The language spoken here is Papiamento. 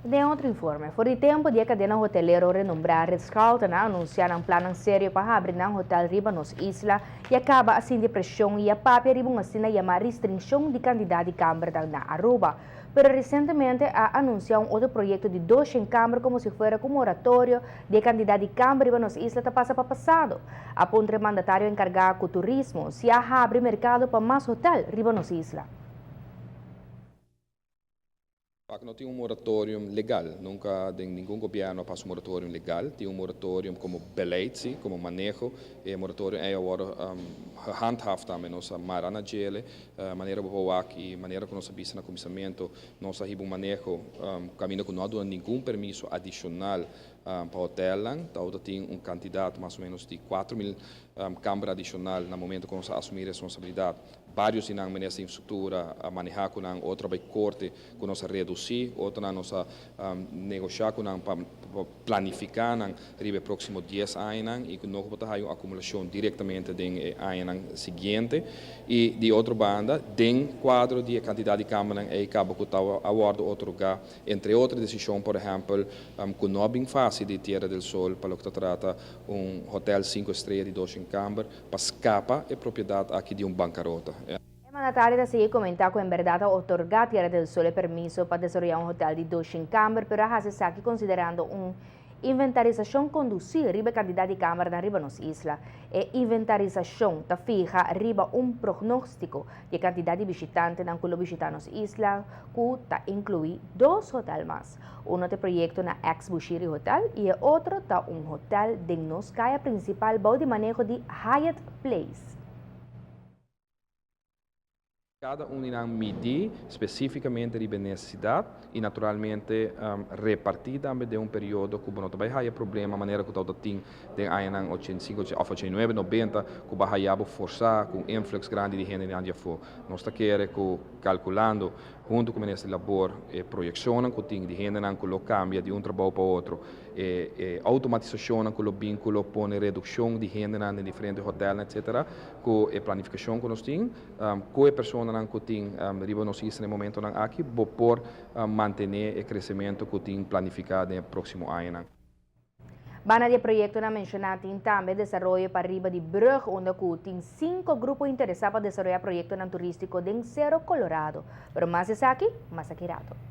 Den otro informe, for di tempo di e cadena hotelero renombra Ritz-Carlton a anuncia nan plannan serio pa habri nan hotel riba nos isla y a caba a sinti presion y a papia riba un asina yama restriccion di cantidad di cambernan na Aruba. Pero recientemente a anuncia un otro proyecto di 200 camber como si fuera cu moratorio di e cantidad di camber riba nos isla ta pasa pa pasado. A puntra e mandatario encarga cu turismo si a habri mercado pa mas hotel riba nos isla. Pak no tin un moratorium legal. Nunca den ningun gobierno a pasa un moratorium legal. Tin un moratorium como beleid, si, como maneho. E moratorium ei a wordo gehandhaafd tambe. Nos a mara na djele, manera bo por wak y manera cu nos a bisa na cuminsamento, nos a hiba un maneho caminda cu no a duna ningun permiso adicional pa hotelnan. Tawata tin un cantidad mas o menos di 4000 camber adicional na momento cu nos a asumi responsabilidad. Varios di nan minister di infrastructura a maneha cu nan, otro a bay corte cu nos a reduci, otronan nos a negocia cu nan pa planifica nan riba e proximo 10 añanan y cu no por ta haya un acumulacion directamente den e añanan siguiente. Y di otro banda, den cuadro di e cantidad di cambernan ey caba cu ta a wordo otorga, entre otro decision, por ehempel, cu no a bin facil di Tierra del Sol pa loke ta trata un hotel 5 estrella di 200 camber, pa scapa e propiedad aki di un bancarota. E mandatario ta sigui comenta cu en berdad a otorga Tierra del Sol e permiso pa desaroya un hotel di 200 camber, pero a haci esaki considerando un inventarisacion conduci riba e cantidad di cambernan riba nos isla. E inventarisacion ta fiha riba un prognostico di e cantidad di bishitantenan cu lo bishita nos isla, cu ta inclui dos hotel mas. Uno ta e proyecto na ex Bushiri Hotel y e otro ta un hotel den nos caya principal bou di maneho di Hyatt Place. Cada un di nan midi specificamente riba e necesidad y naturalmente reparti tambe den un periodo cu bo no ta bay haya problema manera cu tawata tin den añanan 85 of 89, 90 cu bo a haya bo forsa cu un influx grandi di hende di afo. Nos ta kere cu calculando hunto cu Minister di Labor e proyeccionnan cu tin di hendenan cu lo cambia di un trabou pa otro, e automatisacionnan cu lo bin cu lo pone reduccion di hendenan den diferente hotelnan etcetera, cu e planificacion cu nos tin, cu e personanan cu tin riba nos isla den momentonan aki, bo por mantene e crecemento cu tin planifica den e proximo añanan. Banda di e proyectonan menciona tin tambe desaroyo pa riba di brug unda cu tin cinco grupo interesa pa desaroya proyectonan turistico den Cero Colorado. Pero mas esaki, mas aki rato.